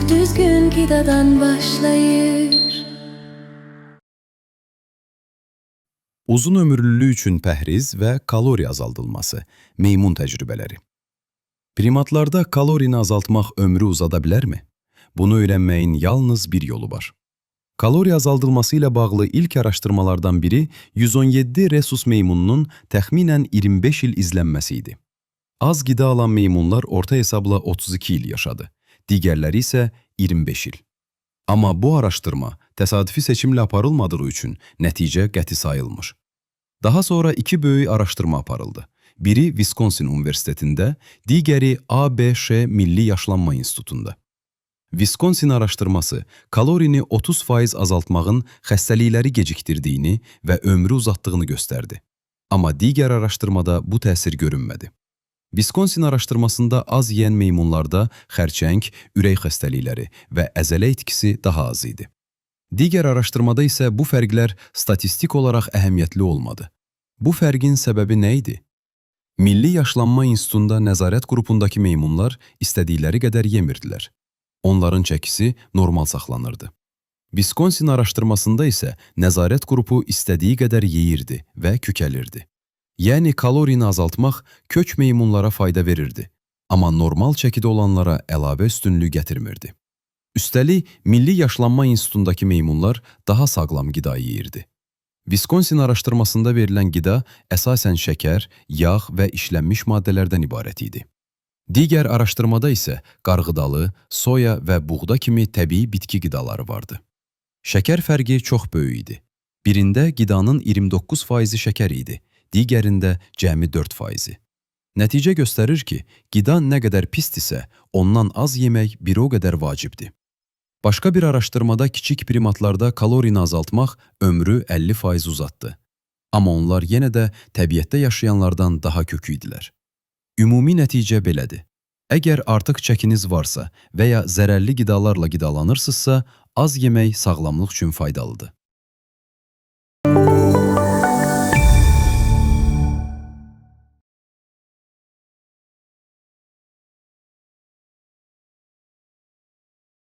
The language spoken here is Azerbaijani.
Düzgün qidadan başlayır. Uzun ömürlülük üçün pəhriz və kalori azaldılması, meymun təcrübələri. Primatlarda kalorini azaltmaq ömrü uzada bilərmi? Bunu öyrənməyin yalnız bir yolu var. Kalori azaldılması ilə bağlı ilk araşdırmalardan biri 117 rhesus meymununun təxminən 25 il izlənməsi idi. Az qida alan meymunlar orta hesabla 32 il yaşadı, digərləri isə 25 il. Amma bu araşdırma təsadüfi seçimlə aparılmadığı üçün nəticə qəti sayılmır. Daha sonra iki böyük araşdırma aparıldı. Biri Wisconsin Universitetində, digəri ABŞ Milli Yaşlanma İnstitutunda. Wisconsin araşdırması kalorini 30% azaltmağın xəstəlikləri gecikdirdiyini və ömrü uzatdığını göstərdi. Amma digər araşdırmada bu təsir görünmədi. Wisconsin araşdırmasında az yeyən meymunlarda xərçəng, ürək xəstəlikləri və əzələ itkisi daha az idi. Digər araşdırmada isə bu fərqlər statistik olaraq əhəmiyyətli olmadı. Bu fərqin səbəbi nə idi? Milli Yaşlanma İnstitutunda nəzarət qrupundakı meymunlar istədikləri qədər yemirdilər. Onların çəkisi normal saxlanırdı. Wisconsin araşdırmasında isə nəzarət qrupu istədiyi qədər yeyirdi və kükəlirdi. Yəni kalorini azaltmaq kök meymunlara fayda verirdi, amma normal çəkidə olanlara əlavə üstünlük gətirmirdi. Üstəlik, Milli Yaşlanma İnstitutundakı meymunlar daha sağlam qida yeyirdi. Wisconsin araşdırmasında verilən qida əsasən şəkər, yağ və işlənmiş maddələrdən ibarət idi. Digər araşdırmada isə qarğıdalı, soya və buğda kimi təbii bitki qidaları vardı. Şəkər fərqi çox böyük idi. Birində qidanın 29%-i şəkər idi, digərində cəmi 4%-i. Nəticə göstərir ki, qida nə qədər pisdirsə, ondan az yemək bir o qədər vacibdir. Başqa bir araşdırmada kiçik primatlarda kalorini azaltmaq ömrü 50% uzatdı. Amma onlar yenə də təbiətdə yaşayanlardan daha kök idilər. Ümumi nəticə belədir. Əgər artıq çəkiniz varsa və ya zərərli qidalarla qidalanırsınızsa, az yemək sağlamlıq üçün faydalıdır.